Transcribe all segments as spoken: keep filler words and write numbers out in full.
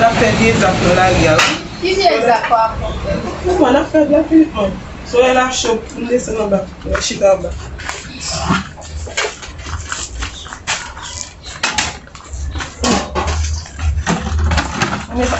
Ap fè vye zak nan lari a, wi. Ki vye zak w ap fè? Ou konn ap fè byen Filipman. Solèy la cho, m desann anba, m chita anba.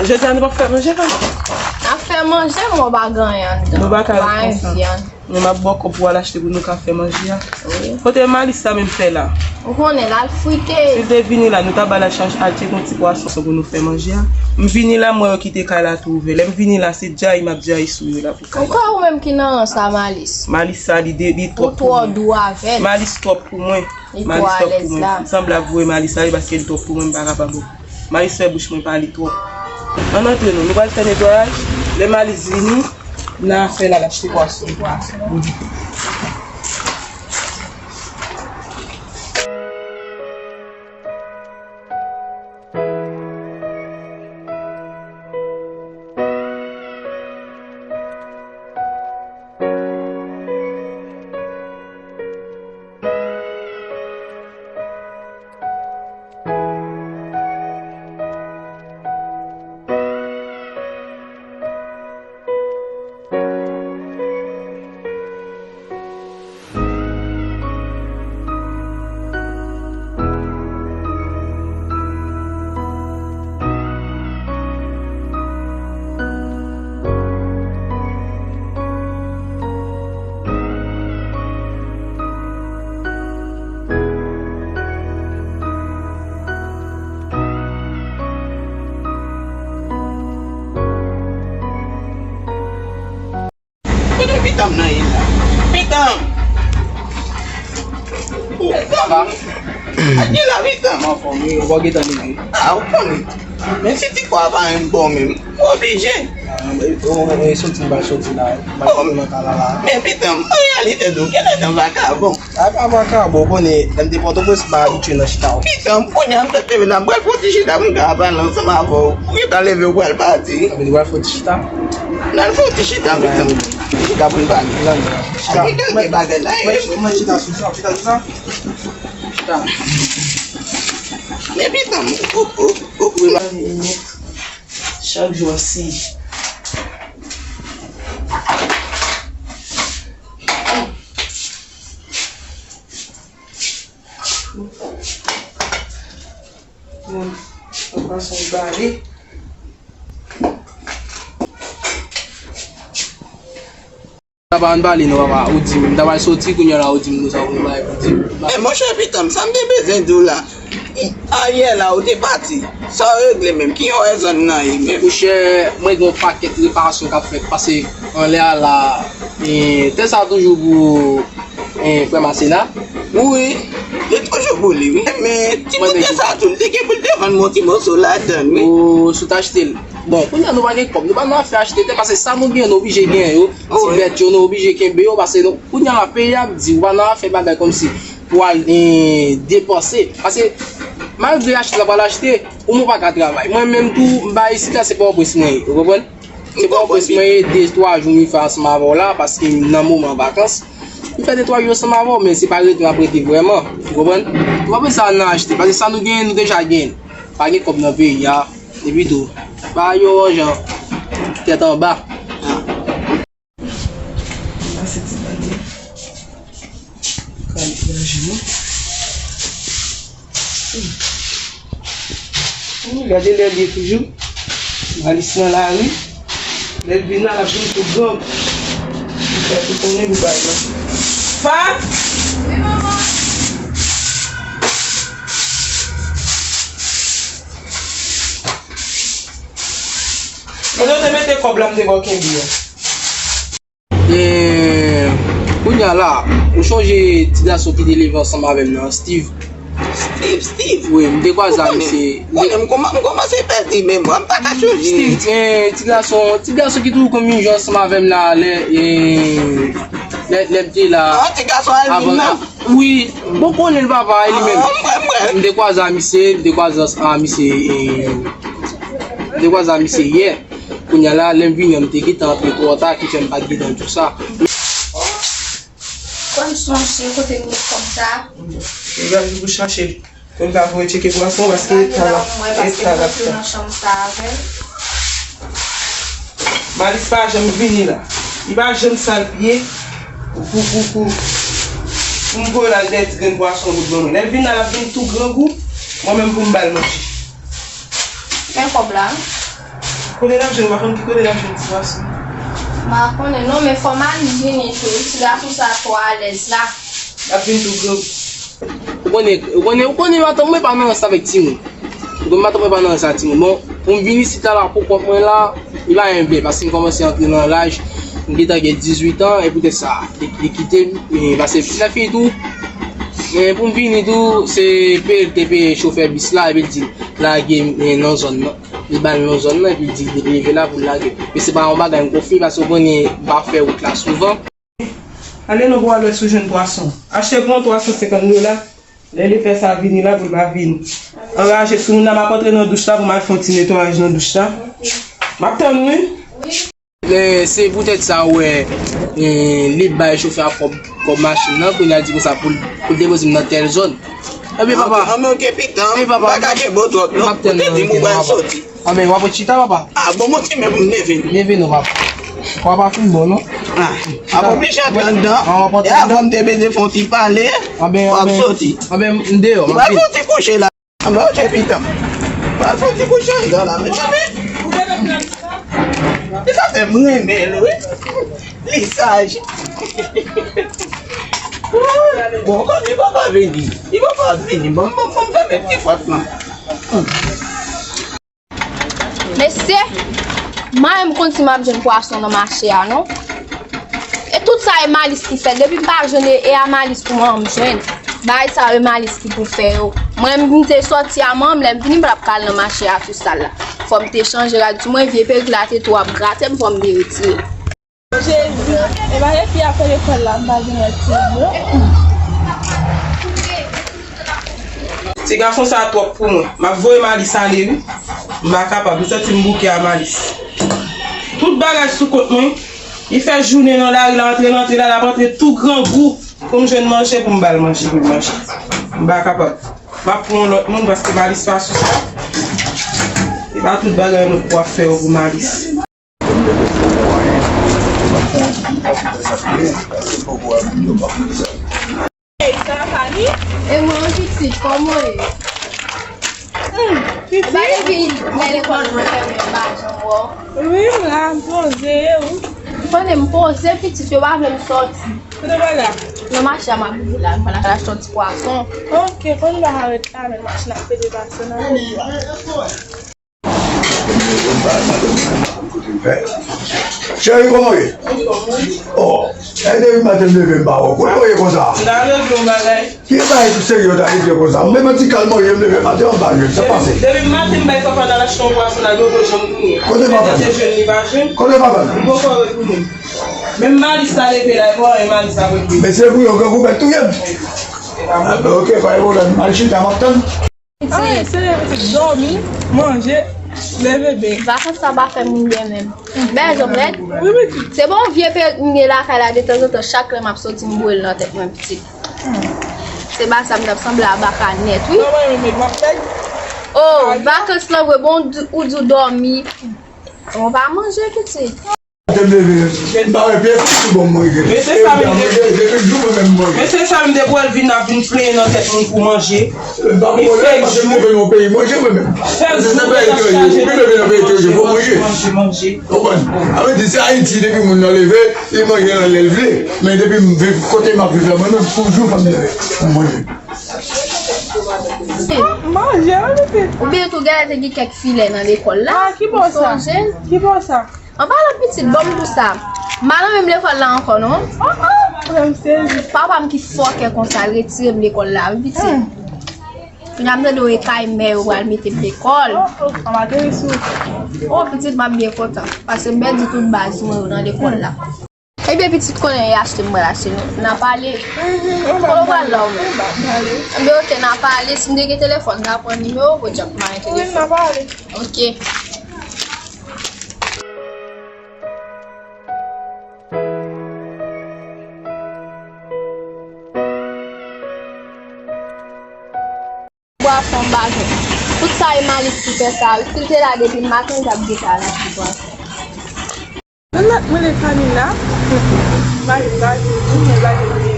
Jodi a nou p ap fè manje, non? N ap fè manje, men w pa gen anyen anndan. Nou pa ka ret konsa. Men m ap ba w kòb pou w al achte pou nou ka fè manje a. Wi. Kote Malis sa menm fè la? Ou konnen l al frite. Si l te vini la, nou ta ba l al chache, al tcheke yon ti pwason pou nou fè manje a. M vini la, m wè yo kite kay la tou ouvè. Lè m vini la, se djayi m ap djayi sou yo la pou kay la. Ou kwè ou menm ki nan rans a Malis? Malis sa, li de, li twòp pou mwen. Ou twò dou avè l. Malis twòp pou mwen. Li twò alèz la. Malis twòp pou mwen. M sanble ap voye Malis ale paske li twòp pou mwen, m pa kapab. Malis fè bouch mwen pale twòp. Ann antre non, nou pral fè netwayaj. Lè Malis vini, n a fè l al achte pwason. Kote pitanm nan ye la? Pitanm! Ou, sa va? Ak gen la pitanm anfòm wi. Ou pa gentan leve. A, ou konnen. Men si ti kò a pa menm bon menm, ou oblije. A, men, ou, ou, ou soti, m pral soti la. M pral soti nan kay la la. Men pitanm, an reyalite tou, genlè nan vakabon. A, pa vakabon, ou konnen, lè m te Pòtoprens, m pa abitye nan chita. Pitanm, kounye a m sot leve la, m pral fè yon ti chita pou m ka pale ansanm avè w. Ou gentan leve, ou pral pati. Sa vle di w pral fè yon ti chita? N al fè yon ti chita, pitanm. Ti chita pou n pale. Chita. Gentan gen bagay la, e. Mwen chita sou sa, chita sou sa. Chita. Men pitanm, ou, ou, ou, ou. Chak jou ap siy. Bon, an pasan m pale. Papa, ann pale non, papa. Ou di m, m ta pral soti kounye a la, ou di m konsa, ou bay, ou di m. Men monchè pitanm, sa m te bezwen di w la. Ayè la, ou te pati. Sa w regle menm? Ki orè zòn nan ye menm? Monchè, mwen gen yon pakèt reparasyon k ap fèt pase anlè a la. E, tè sa toujou pou, e, frè Masena. Wi, li toujou pou li, wi. Men ti bout tè sa tou, li te gen pou l te vann mwen yon ti moso ladann, wi. O, si w t achte l. Bon, kounye a nou pa gen kòb, nou pa nan afè achte tè, paske sa nou gen, nou oblije gen yo. Ti bèt yo, nou oblije kenbe yo, paske nou, kounye a la, peyi ap di, ou pa nan afè bagay kòmsi pou al, eh, depanse. Paske, malgre achte sa pral achte, ou menm ou pa ka travay. Mwen menm tou, m pa isit la, se Pòtoprens mwen ye, ou konprann? Se Pòtoprens mwen ye, de twa jou m vin fè ansanm avè w la, paske m nan moman vakans. M fè de twa jou ansanm avè w, men se pa rete m ap rete vrèman, ou konprann? Nou pa bezwen al nan achte, paske sa nou genyen, nou deja genyen. Pa gen kòb nan peyi a, epi tou, pa yon jan tèt anba. Pase ti bandi. Kale nan jou. Hmm, gade lè l ye toujou. Malis nan lari. Lè l vin la, l ap vin tou gang. Li fè tou konnen li bay nan. Pa! Wi, manman. Kote w te mete kòb la m te ba w kenbe a? E, kounye a la, ou chonje ti gason ki te leve ansanm avè m nan, Steve? Steve, Steve? Wi, m te kwaze ak misye. Ou konnen m kòman-, m kòmanse pèdi memwa, m pa ka chonje. Steve, e, ti gason, ti gason ki toujou konn vin jwe ansanm avè m la, lè, e, lè, lè m te la. Ah, ti gason Elvin nan? Wi, bon, konnen l papa, e li menm. Ah, m kwè, m kwè. M te kwaze ak misye, m te kwaze ak misye, e, m te kwaze ak misye yè. Kounye a la, lè m vini an, m te gentan antre twò ta, ki fè m pa t gentan di w sa. Kòm sonje kote m met kòb sa. Degaje pou chache. Pou l ka voye tcheke pwason, paske e ta l ap, e ta l ap fè. Malis pa janm vini la. Li pa janm sal pye pou, pou, pou, pou m voye l al dèyè ti grenn pwason bout ban mwen. Lè l vin la, l ap vin tou grangou, mwen menm pou m ba l manje. Men kòb la. Kote l ap jwenn, m pa konn ki kote l ap jwenn ti pwason. M pa konnen non, men fò Malis vini tou. Ti gason sa twò alèz la. L ap vin tou grangou. Ou konnen, ou konnen, ou konnen matant mwen pa nan rans avèk timoun. Ou konnen matant mwen pa nan rans ak timoun. Bon, pou m vin isit la, la pou kont mwen la, li pa yon byen, paske m kòmanse antre nan laj, m gentan gen dizuit an, e poutèt sa, li, li kite m, e, paske lè fini tou, men pou m vini tou, se peye l te peye chofè bis la, epi l di l lage m, e, nan zòn nan. Li ba l nan zòn nan, epi l di l depi rive la pou l lage m. Men se pa yon bagay m konfime, paske ou konnen m pa fè wout la souvan. Ale non pou w al wè si w jwenn pwason. Achte pou mwen pwason senkant dola. Lè lepè sa vini la pou l pa vin anraje sou moun nan, m ap antre nan douch la pou m al fè yon ti netwayaj nan douch la. M ap tann ou wi. Lè se poutèt sa ou wè, eh, li bay chofè a kòb, kòb machin nan, kounye a l di konsa pou l, pou l depoze m nan tèl zòn. Ebyen papa. Anben oke pitan, ebyen papa, pa ka gen bon twòp non. M ap tann ou wi papa. Anben w ap ret chita papa. Ah bon, monte men pou m leve. Leve non papa. Papa fin bon non. Ah, ap oblije antre anndan. E avan m te bezwen fè yon ti pale. Anben, w ap soti. Anben m deyò, m ap vin. Fè yon ti kouche la. Anben oke pitan. W ap fè yon ti kouche anndan la, men tande. Li ka fè m renmen l wi. Li saj. Bon, kòm li poko vini, li poko vini. Bon, bon, bon, fèmen ti pòt lan. Mesye, mwen menm konn si m ap jwenn pwason nan mache a non. E tout sa e Malis ki fè. Depi m pa jwenn e, e a Malis pou mwen m jwenn. Bagay sa yo e Malis ki pou fè yo. Mwen menm m te sòti a manman m, lè m vini m pa t ap ka al nan mache a tou sal la. Fò m te chanje rad sou mwen, vye perik la te twò ap grate m, fò m te retire. Jezi, e pa epi apre lekòl la m pa gen lè ti non. Ti gason sa twòp pou mwen. M ap voye Malis ale wi. M pa kapab, m santi m bouke a Malis. Tout bagay sou kont mwen. Li fè jounen nan lari la, antre nan antre la, l ap antre tou grangou pou m jwenn manje pou m ba l manje pou l manje. M pa kapab. M ap pran yon lòt moun paske Malis pa sou sa. E pa tout bagay nou p ap fè yo pou Malis. Ey, sa va ni? E mwen pitit, kòman w ye? Hmm, pitit? E pa depi lè lekòl mwen fèmen, m pa janm wè w. Wi, m la, m poze, e ou? Konnen m poze, pitit, yo pa vle m sòti. Kote w pral la? Nan mache a m ap viv la, m pral al achte yon ti pwason. Ok, konnen m pa ka ret la, men machin ap pede pase nan wout la. Cheri, kòman w ye? Oh, e depi maten m leve m pa wè w. Kote w ye konsa? M ta leve yon bagay. Ki bagay tou serye w ta leve konsa? M menm an ti kalm mwen ye, m leve maten an m pa jwenn. Sa pase? Depi maten m bay papa n al achte yon pwason la, m poko janm tounen. Kote papa n? Eseye jwenn li pa jwenn. Kote papa n? Li poko retounen. Menm Malis ta leve la, e pa anyen Malis ap regle. Men se pou yon grangou mèt touye m. Anben, ok, pa gen pwoblèm. M al chita, m ap tann. Anyen, se leve pitit, dòmi, manje, leve byen. Vakans sa pa fè moun byen menm. Bèl jòb rèd. Wi, pitit. Se bon vye perik m gen lakay la, detanzantan, chak lè m ap soti, m bwè l nan tèt mwen, pitit. Hmm. Se pa sa, m t ap sanble a baka nèt, wi. Mwen menm, m ap bèg. Oh, vakans lan vre, bon, ou di, ou di w dòmi. Ou pa manje, pitit. Te m leve, m pa wè pye fouti bon mwen gen. Men se sa menm de, depi jou mwen menm mwen gen. Men se sa menm de pou al vin ap vin plenyen nan tèt moun pou manje. M pa gen pwoblèm, paske m leve nan yon peyi manje mwen menm. Fè jou mwen ap chaje nan tèt mwen pou manje, manje, manje. Konprann? A vle di, se Ayiti, depi moun nan leve, li manje nan lè l vle. Men depi m viv kote m ap viv la, mwen menm, toujou fò m leve pou m manje. Manje, wi, pitit. Oubyen tou, genlè te gen kèk filè nan lekòl la. Ah, ki bò sa? Ou sonje? Ki bò sa? An palan pitit, ban m tou sa. M pa nan menm lekòl la ankò, non. Oh, oh, frè m sezi. Papa m ki fòkè konsa, l retire m lekòl la, wi, pitit. Hmm. Kounye a m tande w e kay mè yo pral mete m lekòl. Oh, oh, an m ateri sou. Oh, pitit, m ap byen kontan. Paske m pèdi tout baz mwen yo nan lekòl la. Ebyen, pitit, konnen e achte m pral achte nou. N a pale. Mhm, kote w pral la ou menm? Ebyen, ok, n a pale. Si m te gen telefòn, m ta pran nimewo w, kounye a m pa gen telefòn. Wi, n a pale. Ok. Bwa Tout sa e Malis ki fè sa wi. Si l te la depi maten, li t ap gentan al achte pwason. Mwen mèt mwen le Camila. Malis lage, mwen lage mwen.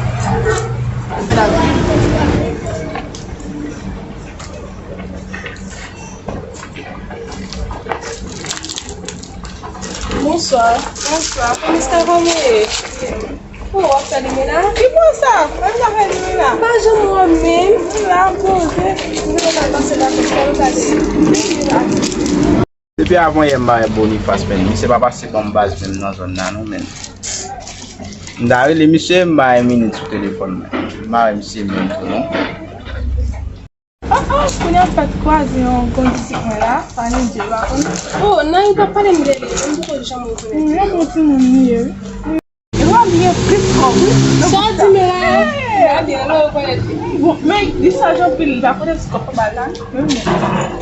Bonswa. Bonswa. Kòman sa va, mwen? O, w ap fè limena? Ki bò sa? Mwen pa fè limena. M pa janm wè w menm. M la, m poze. M vin al pase la, kòman sa te ye? Depi avan yè m pa wè Boniface, men misye pa pase ban m baz menm nan zòn nan non, men. M ta rele misye, m pa gen minit sou telefòn mwen. M pa wè misye menm tou non. Oh, oh, kounye a m fèk kwaze yon kondisip mwen la, pa nan Dye pa konn. Oh, nan li t ap pale m de li, m poko janm rekonèt li. Yon bon timoun li ye, wi. Li abiye plis kòb, wi. Sa w di m la? Li abiye, nan rekonèt li. Bon, men li saj anpil, li pa konnen si kòb pa ba l la, non.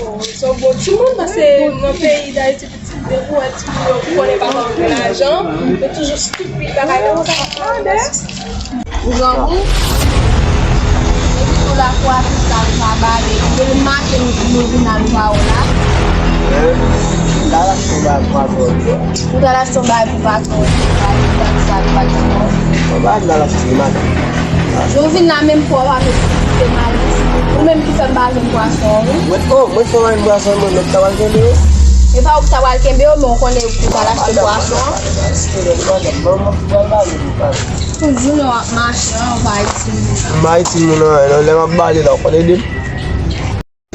Oh, se yon bon timoun, paske nan peyi Dayiti, Depi w wè timoun yo ki konnen papa w gen lajan, yo toujou stipid, bagay konsa. Ou grangou? Depi tou la pou atis la, li pa bale. Depi maten nou, nou vin al pa w la. Mwen, m t al achte yon bagay pou patwon. Ou t al achte yon bagay pou patwon, li pa t sa, li pa t sa. Yon bagay m t al achte maten. Jou vin la menm fò w ap esplike Malis. Ou menm ki fè m pa jwenn pwason an, wi. Mwen, oh, mwen fè w pa jwenn pwason an, mwen menm ta pral kenbe yo. E pa ou ki ta pral kenbe yo, men ou konnen ou ta al achte pwason an. Tout jounen w ap mache an, ou pa iti moun. M pa iti moun an, lè m ap bale la, ou konn ede m.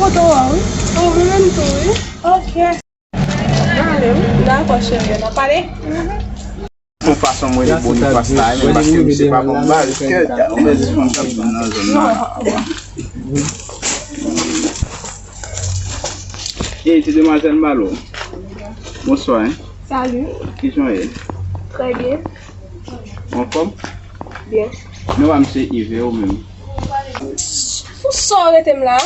Foto an, wi. Oh, mwen menm tou, wi. Ok. Dakò, cheri, n ap pale. Bon fason mwen li Boniface la, men paske misye pa bon baz, ke ou mèt di fanm k ap vin nan zòn nan. Ey, ti demwazèl m ba l ou. Bonswa, hein. Salut. Kijan w ye? Très bien. Anfòm? Bien. Men w a misye Yves, ou menm? Pou sa w rete m la?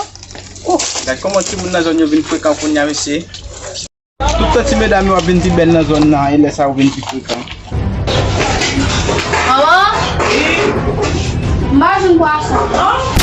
Oh, gad kòman timoun nan zòn yo vin frekan kounye a, mesye. Tout tan ti medam yo ap vin pi bèl nan zòn nan, e lè sa yo vin pi frekan. Manman? M pa jwenn pwason.